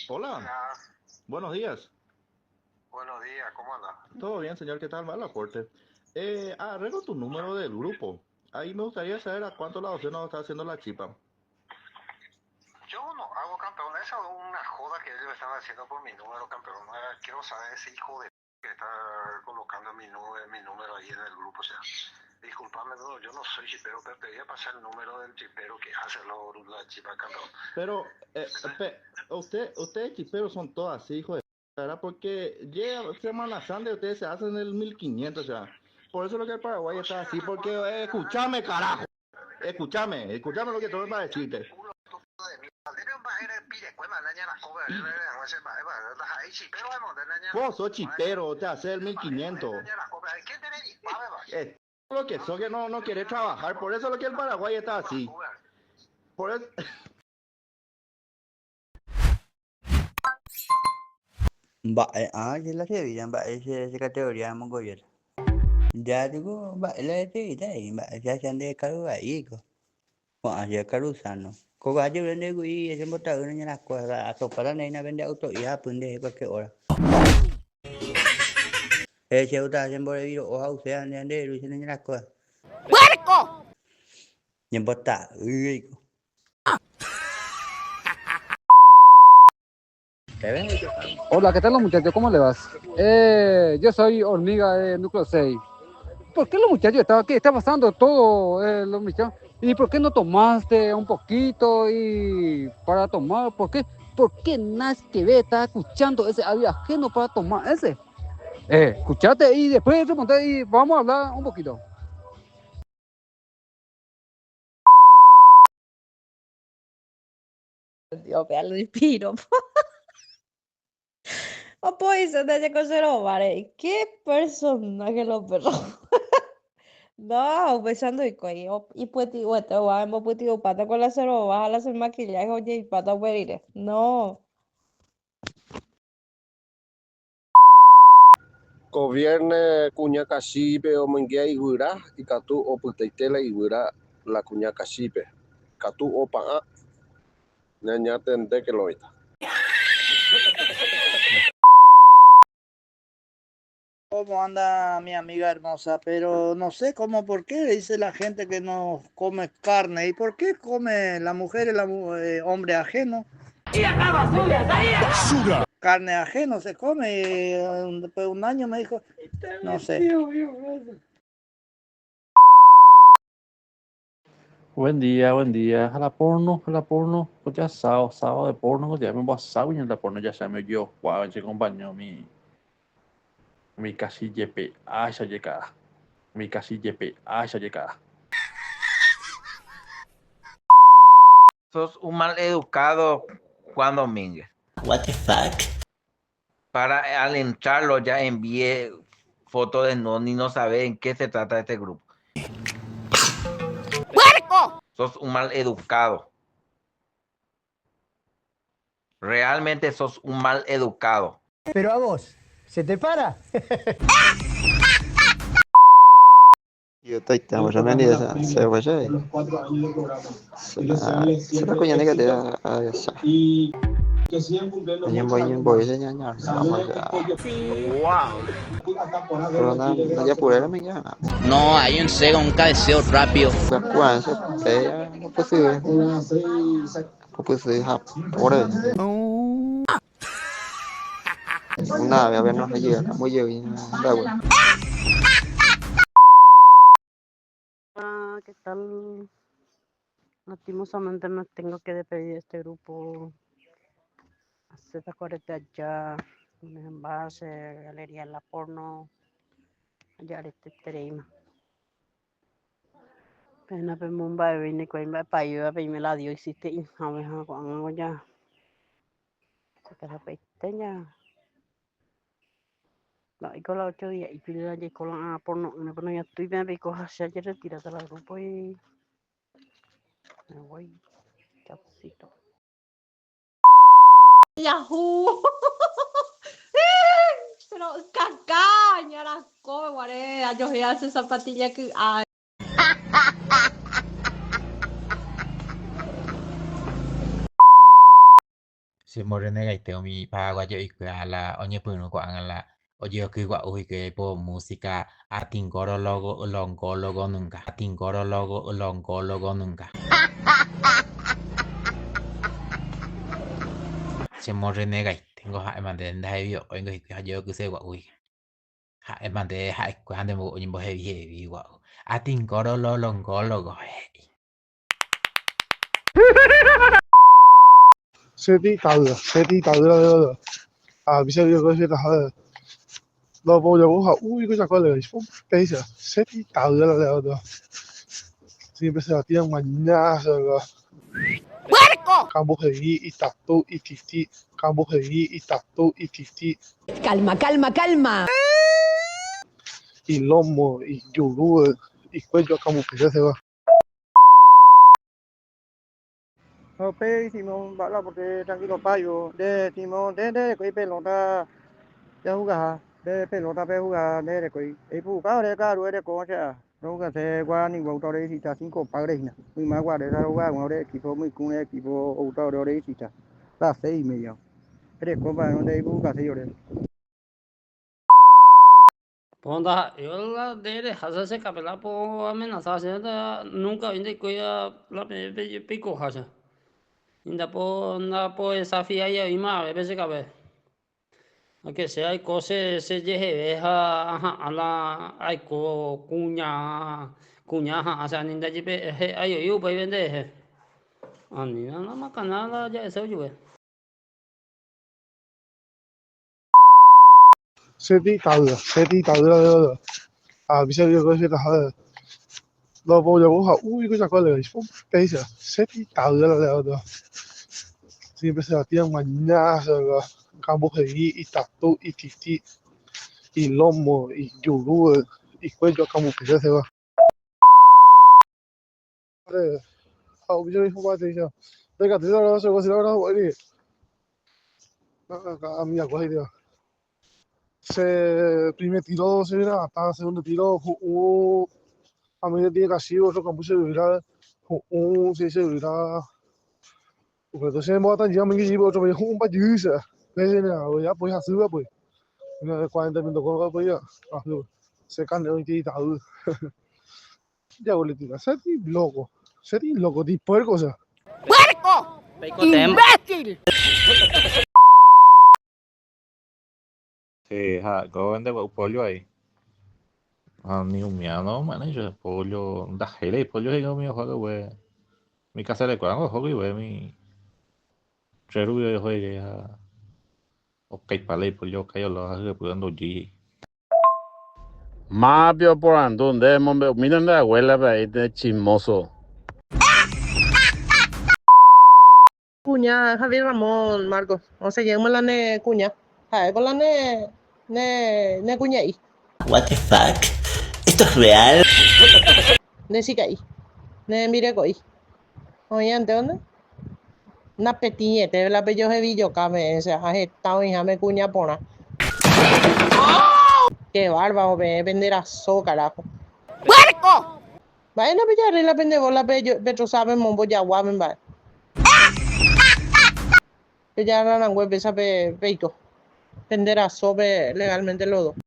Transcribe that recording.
Hola. Buenos días. Buenos días, ¿cómo anda? Todo bien, señor, ¿qué tal? Va el aporte. Eh, arreglo tu número del grupo. Ahí me gustaría saber a cuánto la docena está haciendo la chipa. Yo no hago campeón, esa es una joda que ellos están haciendo por mi número, campeón. Eh, Quiero saber ese hijo de que está colocando mi número, mi número ahí en el grupo. O sea, disculpame, no, yo no soy chipero, pero te voy a pasar el número del chipero que hace la chipa, campeón. Pero, eh, pe- usted, ustedes chiperos son todos así, hijo de ¿verdad? Porque llega Semana Santa y ustedes se hacen el 1500, o sea. Por eso es lo que el Paraguay está así, porque, eh, escúchame, carajo. Escúchame, escúchame lo que tengo para decirte. Vos sos chipero, te haces el 1500. Eh, lo que sos que no, no querés trabajar, por eso es lo que el Paraguay está así. Por eso... Mba'e ã che la che mba'e che che categoría amongoiéta. Ja niko mba'e la cheíta he'i mba'e che acha nde karu vai ko. Ko'ã che karu sano. Kóva ajeve nde gui che mbotavy ne ñanakua atopáta nde hína pende auto'i hapy nde cualquier hora. He che gusta che mboreviro'o ha'use nde nde ru che ne ñanakua. ¡Puerco! Ñembotavy aiko. Hola, ¿qué tal los muchachos? ¿Cómo le vas? Eh, yo soy hormiga de Núcleo 6. ¿Por qué los muchachos estaban qué está pasando todo eh, los muchachos? ¿Y por qué no tomaste un poquito y para tomar? ¿Por qué? ¿Por qué Nas que ve está escuchando ese audio ajeno para tomar ese? Eh, escuchate y después responder y vamos a hablar un poquito. Dios, vea el piropo. Opoise ndaje ko che rováre. Qué personaje lo perro. No, upéicha ndoikói. Ipytyvõete oguahẽ embopytyvõpáta con la che rova ha la che maquillaje ojeipáta upe rire. No. Ko vierne kuña kachípe omoingea iguyrá, ikatu opytaite la iguyrá la kuña kachípe, katu opa'ã ñañatendéke lo oĩta. ¿Cómo anda mi amiga hermosa? Pero no sé cómo, por qué dice la gente que no come carne. ¿Y por qué come la mujer y la eh, hombre ajeno? Carne ajeno se come. Y, eh, después de un año me dijo, no sé. Buen día, buen día. A la porno, a la porno. Pues ya sábado, sábado de porno, ya me voy a y en la porno ya se me yo, guau, che compañero, mi mi casi yepe, a esa llegada. Mi casi yepe, a esa llegada. Sos un mal educado, Juan Domínguez. What the fuck? Para alentarlo ya envié foto de no ni no sabe en qué se trata este grupo. ¡Puerco! Sos un mal educado. Realmente sos un mal educado. Pero a vos, ¿se te para? No, hay un cego, un cabeceo rápido. Hola, ¿qué tal? Lastimosamente me tengo que despedir de este grupo. Z40 allá, envase, Galería La Porno, allá aretetereíma. Pena pe mba'eve nikuái mba'epaíva peime la Dios hiciste ĩháme ha ko'ág̃a ja chekarapaitéña Mba'éiko la ocho dia'i la jaiko la porno'ỹre pero ñatũi peẽ peiko ha che ajerretiráta la grupo y me voy. Chaucito. Yahoo! Pero kaka ñarakópe guare ajohea che zapatilla ky'a. Chemorrenegaite umi paraguayo oikuaa la oñepyrũ ko'ág̃a la ojeoky gua'u hikuái aipo música atingorologo longólogo nunca atingorologo longólogo nunca. Chemorrenegaite ngo ha'éma nde ndahevi'o'óingo hikuái ha ojeokyse gua'u hikuái. Ha'éma nde ha'ekuéra nde oñembohevihevi gua'u atingorolo longólogo he'i. Seti ita'ýra, seti ita'ýra de a misa de Dios de ha no po yo ha uy cosa cuál es péicha seti ita'ýra de de siempre se batía mañana ¡Puerco! Kambo he'i itatu ititi kambo he'i itatu ititi Calma, calma, calma. Y lomo y yuru y cuello kambo se va. Upéi Simón mba'la porque tranquilo payo nde Simón nde nderekói pelota jahugaha nde pelota pehugaha nderekói eipu'uka ore ka'aru ereko che a rohugase guarani guáuta ore visita cinco padre hína yma guare rohuga hag̃ua ore equipo myikũre equipo oúta ore ore visita las seis y media ereko mba'érõ nde eipu'ukaséi ore. Po ndaha'éi la nde rehácha che capela po amenaza che nunca oĩ ndaikói la peẽ peikohácha. Ndapo ndapodesafiái oĩma ave pe che kape. Aunque che aiko che chejeheve ha aha'ã la aiko kuña kuña aha'ã che ani ndajepe he'ái oĩ upéi nderehe. Anína la makana la ja'ese ojupe. Seti ita'ýra, seti ita'ýra de a misa de Dios de ha no po yo ha uy cosa cuál es péicha seti ita'ýra de siempre se batía mañana kambo he'i itatu ititi y lomo y yuru y cuello kambo se va. Ha umi Se primer tiro se viene hasta segundo tiro hu'ũ a medida tiene castigo otro campo se vivirá hu'ũ se se vivirá entonces me ya me llevo otro vez un payusa ya pues así va pues 40 minutos pues ya se cambia un tita Ya boletita, seti loco, seti loco, ti puerco, o sea. ¡Puerco! ¡Imbécil! Sí, ja, ko vende gua'u pollo ahí. Ha ni umía no ome'ẽne ichupe pollo, ndahéi pollo he'i umi oho hague mi casa rekuéra oho guive mi che rupi oho rire ha okaipa la ipollo okái ola ha hyepýva ndojýi he'i. Mápi oporandu nde emombe'umína nde abuélape ahí nde chismoso. Kuña Javier Ramón Marcos, osẽ jeýma la ne kuña, ha'éko la ne ne ne kuña'i. What the fuck? Esto es real? Nde chika'i, ne rembireko'i. Oĩ ante onde? Napetĩete la pejohevijoka peẽ che ha heta oĩháme kuña porã. Qué bárbaro peẽ pende raso carajo. ¡Puerco! Mba'e ndapejarréi la pende bola petrosa pemombo jaguápe mba'e. Pejarra rangue péicha peiko. Pende raso pe legalmente los dos.